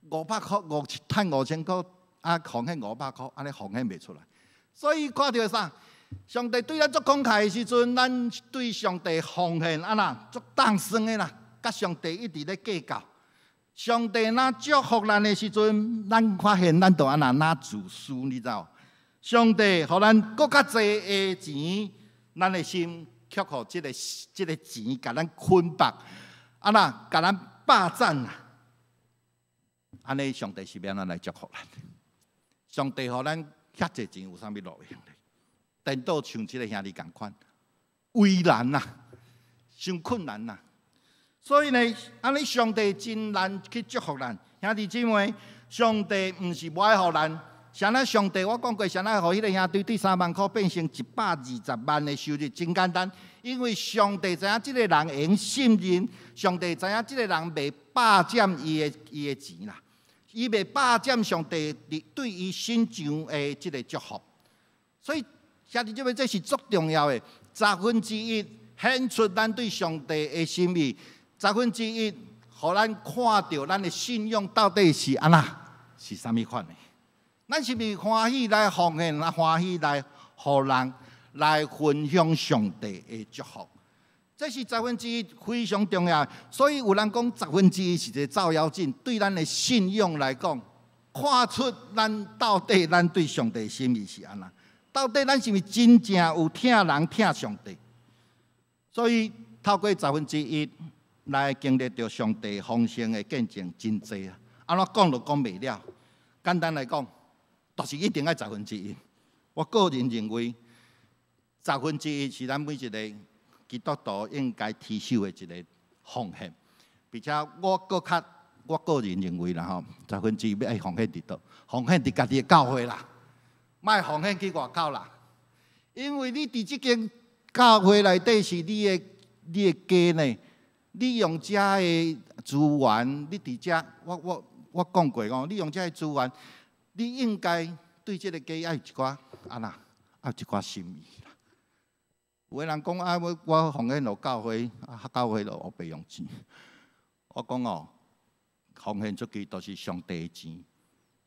500箍五趁5000箍啊，奉獻500箍，按呢奉獻袂出來。所以看著啥？上帝對咱足慷慨的時陣，咱對上帝奉獻按怎足膽酸的啦，佮上帝一直咧計較。上帝若祝福咱的時陣，咱發現咱就按怎若自私，你知無？上帝予咱閣較濟的錢，咱的心卻予這個錢共咱捆綁，啊啦，共咱霸佔啊！按呢，上帝是欲按怎來祝福咱？上帝予咱遐濟錢有啥物路用咧？顛倒像這个兄弟仝款，為難啊，傷困難啊！所以呢，按呢上帝真難去祝福咱。兄弟姊妹，上帝毋是無愛予咱。啥物上帝，我講過，啥物予彼个兄弟對3萬箍變成120萬的收入，真簡單。因為上帝知影這个人會用信任，上帝知影這个人袂霸佔伊的錢啦，伊袂霸佔上帝對伊身上的這个祝福。所以兄弟姊妹，這是足重要的。十分之一顯出咱對上帝的心意，十分之一，予咱看著咱的信仰到底是按怎，是啥物款的。咱是毋是歡喜來奉獻，啊歡喜來予人來分享上帝的祝福？這是十分之一非常重要。所以有人講十分之一是一个照妖鏡，對咱的信仰來講，看出咱到底咱對上帝的心意是按怎？到底咱是毋是真正有疼人疼上帝？所以透過十分之一來經歷著上帝豐盛的見證，真濟啊！按怎講都講袂了。簡單來講，就是一定愛十分之一。我個人認為，十分之一是咱每一個基督徒應該持守的一个奉獻。並且我閣較，我個人認為啦吼，十分之一欲愛奉獻佇佗？奉獻佇家己的教會啦，莫奉獻去外口啦。因為你佇這間教會內底是你的家呢，你用遮的資源，你佇遮，我講過講，你用遮的資源，你應該對這个家愛有一寡按怎，愛有一寡心意啦。有的人講啊，我奉獻予教會，啊教會就烏白用錢。我講哦，奉獻出去都是上帝的錢，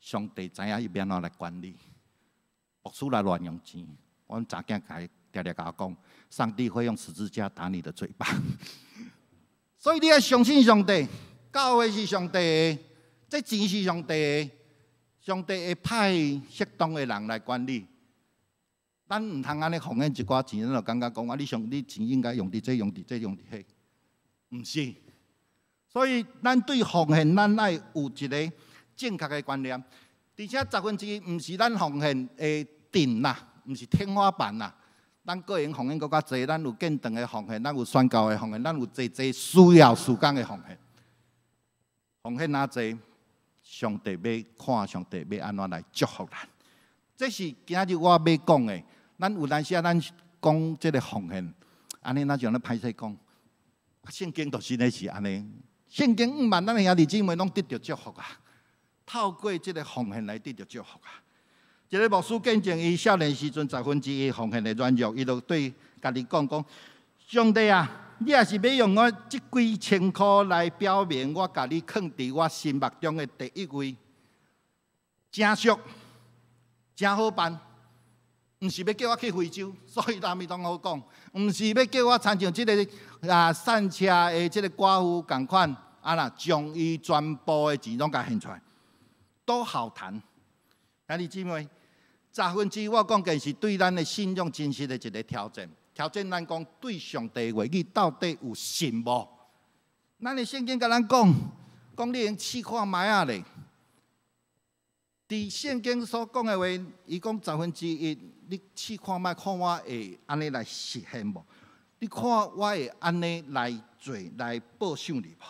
上帝知影伊欲按怎來管理。牧師來亂用錢，阮查囝共伊定定共我講，上帝會用十字架打你的嘴巴。所以你愛相信上帝，教會是上帝的，這錢是上帝的，上帝會派適當的人來管理。咱毋通按呢奉獻一寡錢，咱就感覺講啊，你上你錢應該用佇這，用佇這，用佇彼，毋是。所以咱對奉獻，咱愛有一个正確的觀念。而且十分之一毋是咱奉獻的頂啦，毋是天花板啦。咱個人奉獻閣較濟，咱有建堂的奉獻，咱有宣教的奉獻，咱有濟濟需要事工的奉獻。奉獻若濟，上帝欲看上帝欲按怎來祝福咱。這是今仔日我欲講的。咱有當時啊，咱講這个奉獻，按呢咱就咧歹勢講。聖經就是咧是按呢，聖經毋瞞咱兄弟姊妹攏得著祝福啊，透過這个奉獻來得著祝福啊。一个牧師見證，伊少年時陣十分之一奉獻的軟弱，伊就對家己講講：上帝啊，你若是欲用我這幾千箍來表明我共你囥佇我心目中的第一位，誠俗，誠好辦。毋是欲叫我去非洲，所以啥物攏好講。毋是欲叫我親像這个啊散車的這个寡婦仝款，啊啦，將伊全部的錢攏共獻出來，都好談。兄弟姊妹，十分之一我講的是對咱的信仰真實的一个挑戰。挑戰咱講對上帝話語到底有信無？咱的聖經共咱講，講你會用試看覓仔咧。佇聖經所講的話，伊講十分之一，你試看覓，看我會按呢來實現無？你看我會按呢來做，來報賞你無？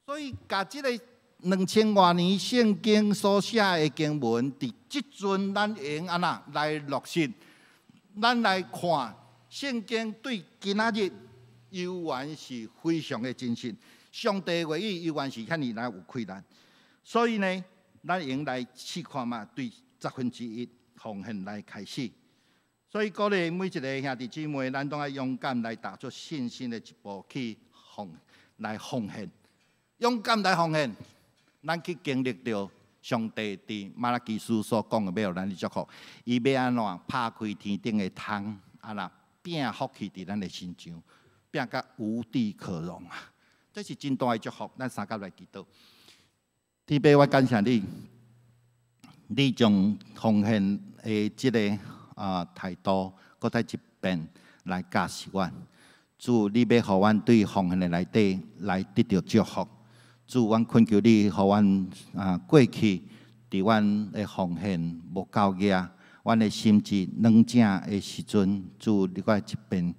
所以，共這个2000外年聖經所寫的經文，佇這陣咱會用按怎來落實？咱來看聖經對今仔日猶原是非常的真實。上帝話語猶原是遐爾來有氣力。所以呢，咱會用來試看覓，對十分之一奉獻來開始。所以鼓勵每一个兄弟姊妹，咱攏愛勇敢來踏出信心的一步去奉來奉獻，勇敢來奉獻，咱去經歷著上帝佇瑪拉基書所講的，欲予咱的祝福。伊欲按怎拍開天頂的窗，啊啦，摒福氣佇咱的身上，摒甲無地可容啊！這是真大的祝福，咱相佮來祈禱。天父，我感謝你，你將奉獻的的這个態度，閣再一遍來教示阮。主，你欲予阮對奉獻的內底來得著祝福。主，阮懇求你，予阮過去佇阮的奉獻無夠額，阮的心志軟正的時陣，主，你閣一遍予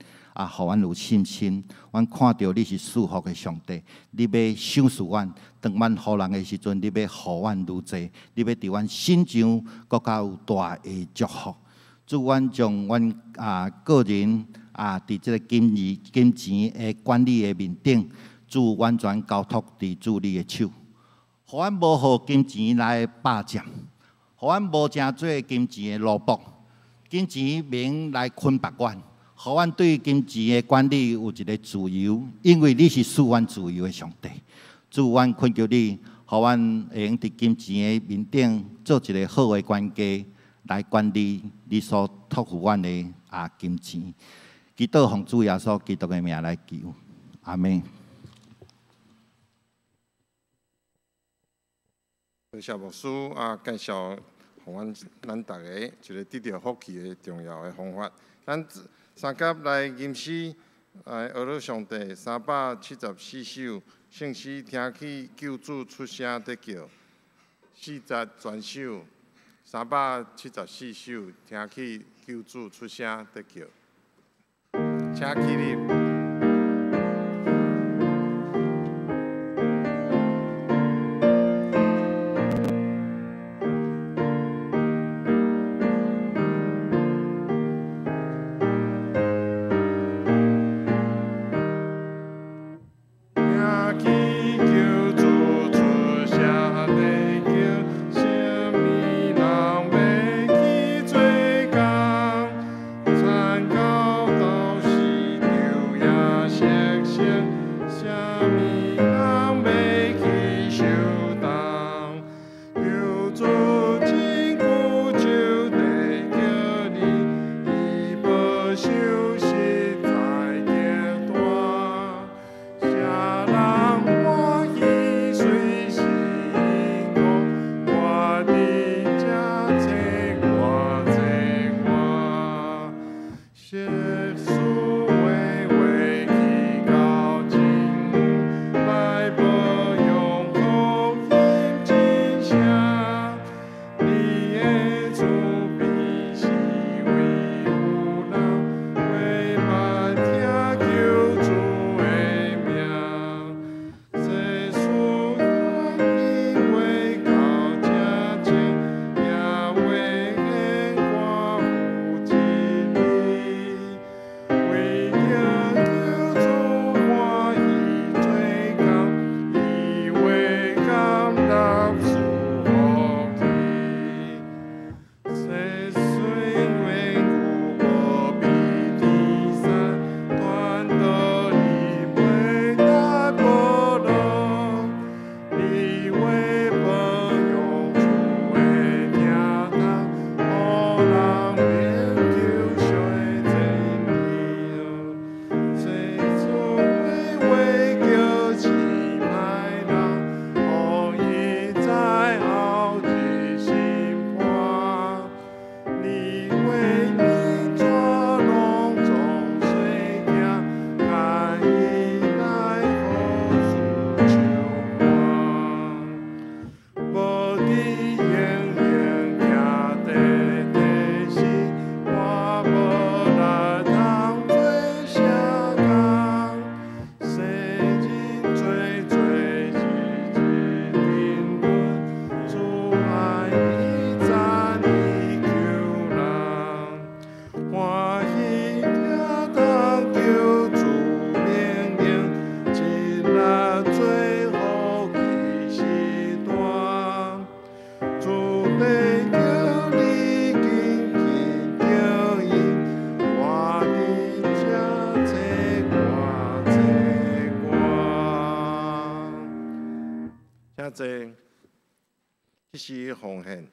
阮有信心。阮看著你是賜福的上帝，你欲賞賜阮。當阮予人的時陣，你欲予阮愈濟，你欲佇阮身上閣較有大的祝福。主，阮將阮個人佇這个金錢的管理的面頂，主完全交託佇主你的手，予阮無予金錢來霸佔，予阮無成做金錢的奴僕，金錢免來捆綁阮，予阮對金錢的管理有一個自由，因為你是賜阮自由的上帝。主，阮懇求你，予阮會用佇金錢的面頂做一個好的管家，來管理你所託付阮的金錢。祈禱奉主耶穌基督的名來求，阿們。多謝牧師介紹，予阮咱逐个一个得著福氣的重要的方法。咱三甲來吟詩來學樂上帝374首，聖詩聽起救主出聲在叫，四節全首，374首聽起救主出聲在叫，請起立。坐，這是奉獻。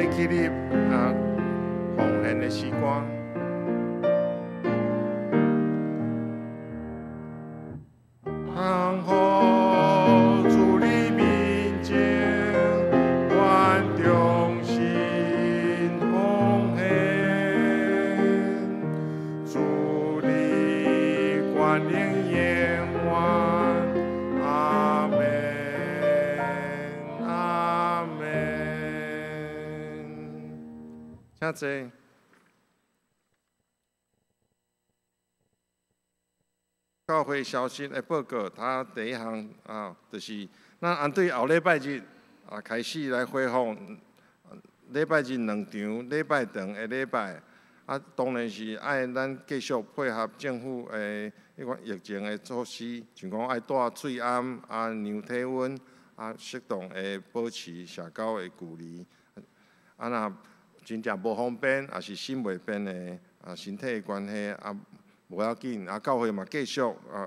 伙起立啊，奉献的诗歌。降福主你面前，愿忠心奉献，主你权能永远，阿门，阿门。请坐。教会消息的报告，它第一项啊，就是咱按对后礼拜日啊开始来恢复礼拜日两场，礼拜长的礼拜啊，当然是爱咱继续配合政府的彼款疫情的措施，像讲爱戴喙罨啊、量体温啊，适当的保持社交的距离。啊，若真正无方便，抑是心袂便的啊，身体的关系啊。无要紧，啊，教会嘛继续啊，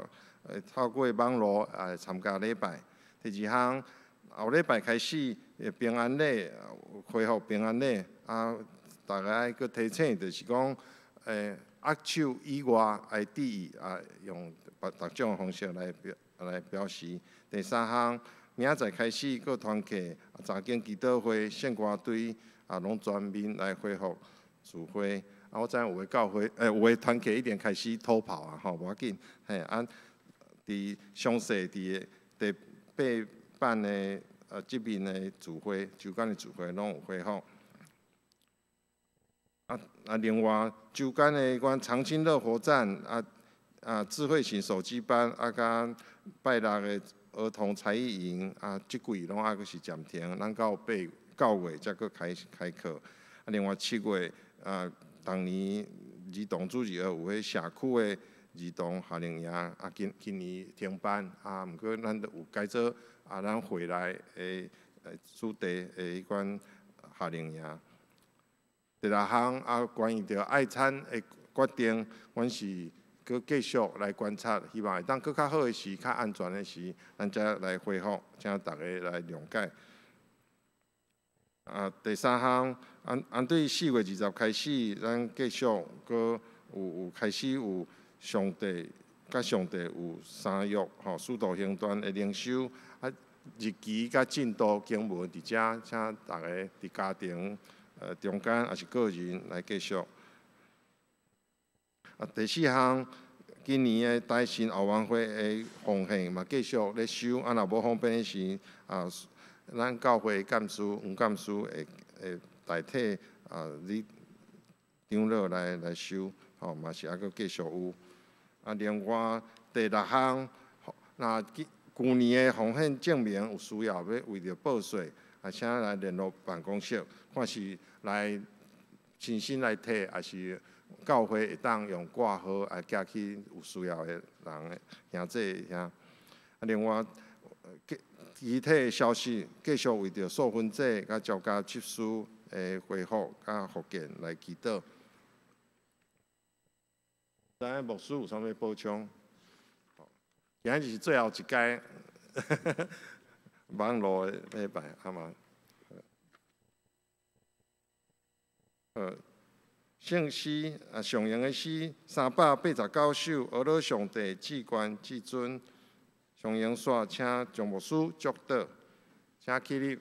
透过网路啊参加礼拜。第二项，后礼拜开始平安礼恢复平安礼啊，大家爱阁提醒，就是讲，握手以外爱注意啊，用逐种方式来表示。第三项，明仔载开始阁团契、查经祈祷会、圣歌队啊，拢全面来恢复聚会。啊，我知影有的教会，有的团契已经开始土炮啊，吼，无要紧，嘿，啊，伫详细伫第八版的这边的聚会，周间的聚会拢有恢复。另外，周间的阮长青乐活站，智慧型手机班，啊，佮拜六的儿童才艺营，啊，这季拢犹阁是暂停，咱到9月才阁开开课。啊，另外7月啊。逐年儿童主日学有彼社区的儿童夏令营，啊，今年停办，啊，毋过咱都有改做啊，咱回来的主题的彼款夏令营。第六项啊，关于著爱餐的决定，阮是阁继续来观察，希望会当阁较好的时、较安全的时，咱才来恢复，请大家来谅解。啊，第三项，按对4月20开始，咱继续阁有开始有上帝佮上帝有三约吼，使徒行传的灵修啊，日期佮进度经文伫遮，请大家伫家庭中间抑是个人来继续。啊，第四项，今年的台新后援会的奉献嘛，继续咧收，啊，若无方便的时啊。咱教会干事黄干事会代替啊，李长老来收，吼嘛是犹阁继续有。啊，另外第六项，若旧年的奉献证明有需要欲为著报税，啊，请来联络办公室，看是来亲身来提，抑是教会会当用挂号来寄去有需要的人的兄弟遐。啊，另外，其他的消息继续为著素分节佮招家执事的恢复佮复健来祈祷。知影牧师有啥物补充？今日是最后一届网路的礼拜，好吗？圣诗啊，上用的诗389首，阿罗上帝至悬至尊。上用煞，请张牧师祝祷，请起立。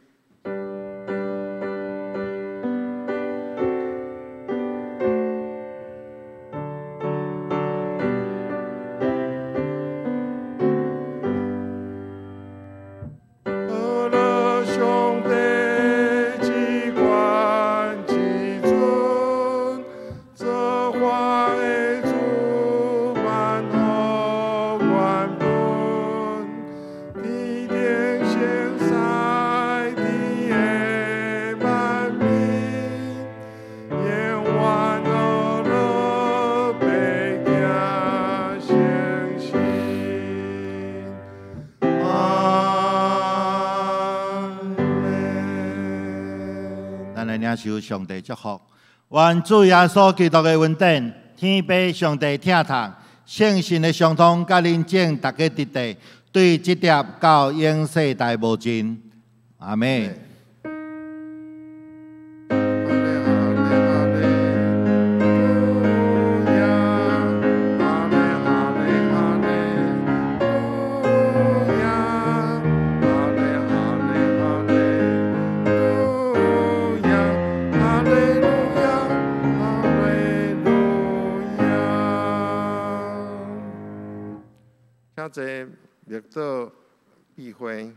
受上帝祝福，愿主耶稣基督的恩典、天父上帝疼痛、圣神的相通，佮恁众大家伫地，对这粒到永世代无尽。阿们。遮默禱闭會。